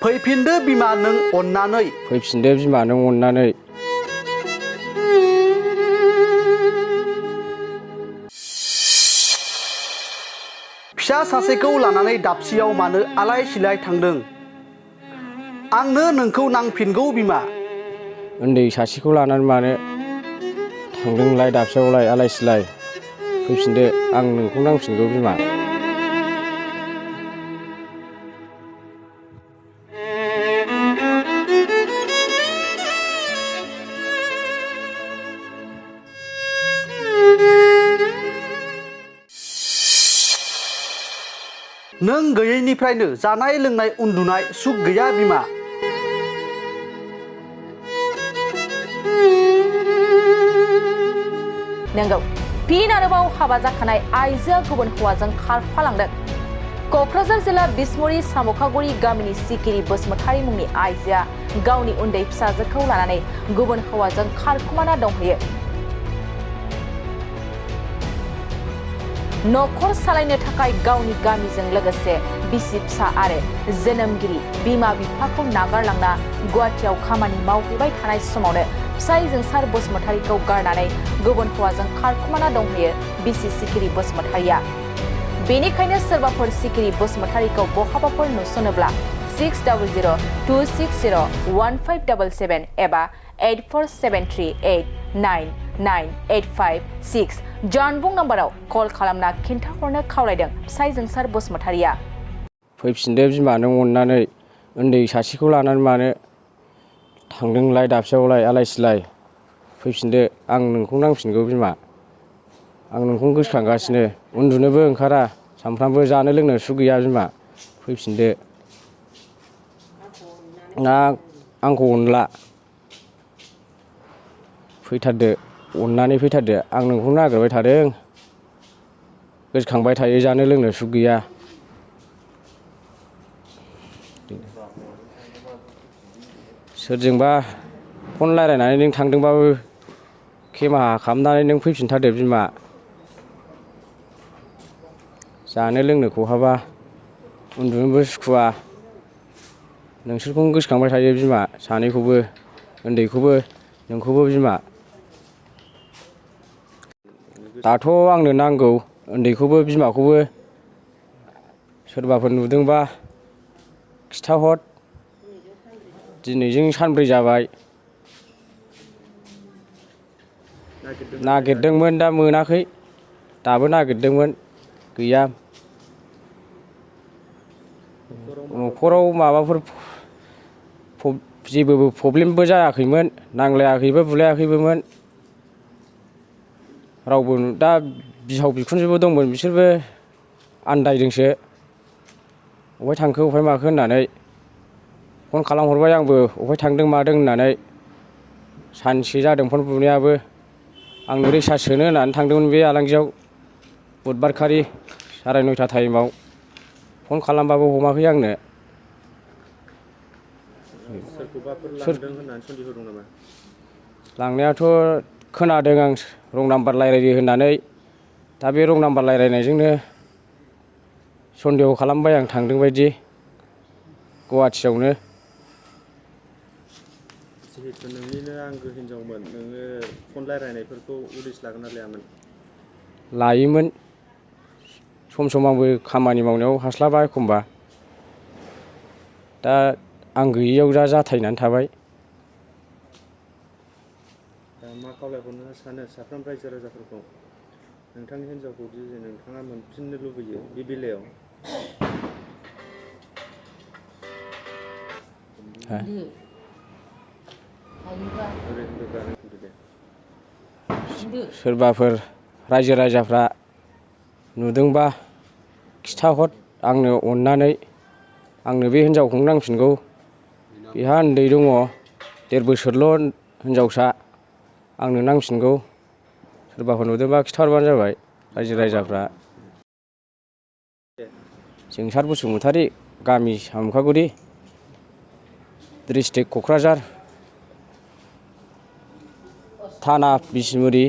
फैफिनदो बिमा नों अननानै फैफिनदो बिमा नों अननानै फिसा सासेखौ लानानै दाबसेयाव मानो आलाय सिलाय थांदों आंनो नोंखौ नांफिनगौ बिमा उन्दै सासेखौ लानानै मानो थांदोंलाय दाबसेयावलाय आलाय सिलाय फैफिनदो आं नोंखौ नांफिनगौ बिमा नों गैयैनिफ्रायनो जानाय लोंनाय उन्दुनाय सुख गैया बिमा नंगौ फिन आरोबाव हाबा जाखानाय आइजोआ गुबुन हौवाजों खारफालांदों क'क्राझार जिल्ला बिसमुरि सामखागुरि गामिनि सिखिरि बसुमतारी मुंनि आइजोआ गावनि उन्दै फिसाजोखौ लानानै गुबुन हौवाजों खारखुमाना दंहैयो नखर सालायनो थाखाय गावनि गामिजों लोगोसे बिसि फिसा आरो जोनोमगिरि बिमा बिफाखौ नागारलांना गुवाहाटीआव खामानि मावहैबाय थानाय समावनो फिसाय जोंसार बसुमतारीखौ गारनानै गुबुन हौवाजों खारखुमाना दंहैयो बिसि सिखिरि बसुमतारीया बेनिखायनो सोरबाफोर सिखिरि बसुमतारीखौ बहाबाफोर नुसनोब्ला 6000260157 एबा 8473899856 जानबुं नाम्बाराव कल खालामना खिन्थाहरनो खावलायदों फिसाय जोंसार बसुमतारीया फैफिनदो बिमा नों अननानै उन्दै सासेखौ लानानै मानो थांदोंलाय दाबसेयावलाय आलाय सिलाय फैफिनदो आं नोंखौ नांफिनगौ बिमा आं नोंखौ गोसोखांगासिनो उन्दुनोबो ओंखारा सानफ्रामबो जानो लोंनो सुख गैया बिमा फैफिनदो ना आंखौ अनला फैथारदो अननानै फैथारदो आं नोंखौ नागिरबाय थादों गोसोखांबाय थायो जानो लोंनो सुख गैया सोरजोंबा फन रायलायनानै नों थांदोंबाबो केमेरा खालामनानै नों फैफिनथारदो बिमा जानो लोंनो खहाबा उन्दुनोबो सुखुवा नोंसोरखौनो गोसोखांबाय थायो बिमा सानैखौबो उन्दैखौबो नोंखौबो बिमा दाथ' आंनो नांगौ उन्दैखौबो बिमाखौबो सोरबाफोर नुदोंबा खिथाहर दिनैजों सानब्रै जाबाय नागिरदोंमोन दा मोनाखै दाबो नागिरदोंमोन गैया न'खराव माबाफोर जेबो प्रब्लेमबो जायाखैमोन नांलायाखैबो बुलायाखैबोमोन रावबो दा बिहाव बिखुनजोबो दंमोन बिसोरबो आन्दायदोंसो अबेहाय थांखो अबेहाय माखो होननानै फन खालामहरबाय आंबो अबेहाय थांदों मादों होननानै सानसे जादों फन बुनायाबो आंनो रिसार्ज सोनो होननानै थांदोंमोन बे आलांगियाव बुधबारखालि 9:30 टाइमाव फन खालामबाबो हमाखै आंनो सोरखौबाफोर लांदों होननानै सन्देह दं नामा लांनायाथ' खोनादों आं रं नाम्बार रायलायो होननानै दा बे रं नाम्बार रायलायनायजोंनो सन्देह खालामबाय आं थांदों बायदि गुवाहाटीयावनो जिहेतु नोंनिनो आंगो हिनजावमोन नोङो फन रायलायनायफोरखौ उदिस लागोन ना लायामोन लायोमोन सम सम आंबो खामानि मावनायाव हास्लाबा एखमबा दा आं गैयियाव दा जाथायनानै थाबाय दा मा खावलायहरनो सानो साफ्रोम रायजो राजाफोरखौ नोंथांनि हिनजावखौ जुदि नोंथाङा मोनफिननो लुबैयो बे बेलायाव सोरबाफोर रायजो राजाफ्रा नुदोंबा खिथाहर आंनो अननानै आंनो बे हिनजावखौनो नांफिनगौ बेहा उन्दै दङ 1.5 बोसोरल' हिनजावसा आंनो नांफिनगौ सोरबाफोर नुदोंबा खिथाहरबानो जाबाय रायजो राजाफ्रा जोंसार बसुमतारी गामि सामखागुरि डिस्ट्रिक्ट क'क्राझार थाना बिसमुरि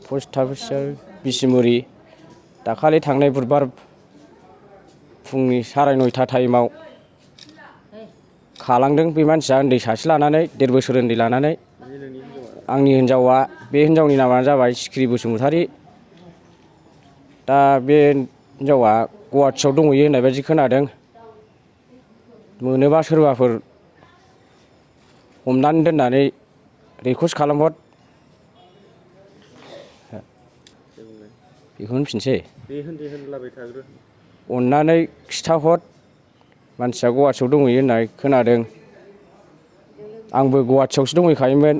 पस्ट अफिस बिसमुरि दाखालि थांनाय बुधबार फुंनि 9:30 टाइमाव खालांदों बे मानसिया उन्दै सासे लानानै 1.5 बोसोर उन्दै लानानै। बे नोंनि हिनजावा आंनि हिनजावा बे हिनजावनि नामानो जाबाय सिखिरि बसुमतारी। दा बे हिनजावा गुवाहाटियाव दंहैयो होननाय बायदि खोनादों। मोनोबा सोरबाफोर हमनानै दोननानै रिक्वेस्ट खालामहर बुंलाय बेखौनो फिनसै। बे होनदे होनलाबाय थाग्रो अननानै खिथाहर मानसिया गुवाहाटियाव दंहैयो होननाय खोनादों। आंबो गुवाहाटियावसो दंहैखायोमोन।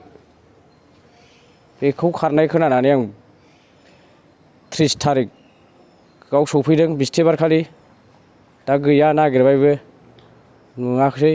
बेखौ खारनाय खोनानानै आं 30 थारिखआव सफैदों बिस्थिबारखालि। दा गैया नागिरबायबो नुवाखै।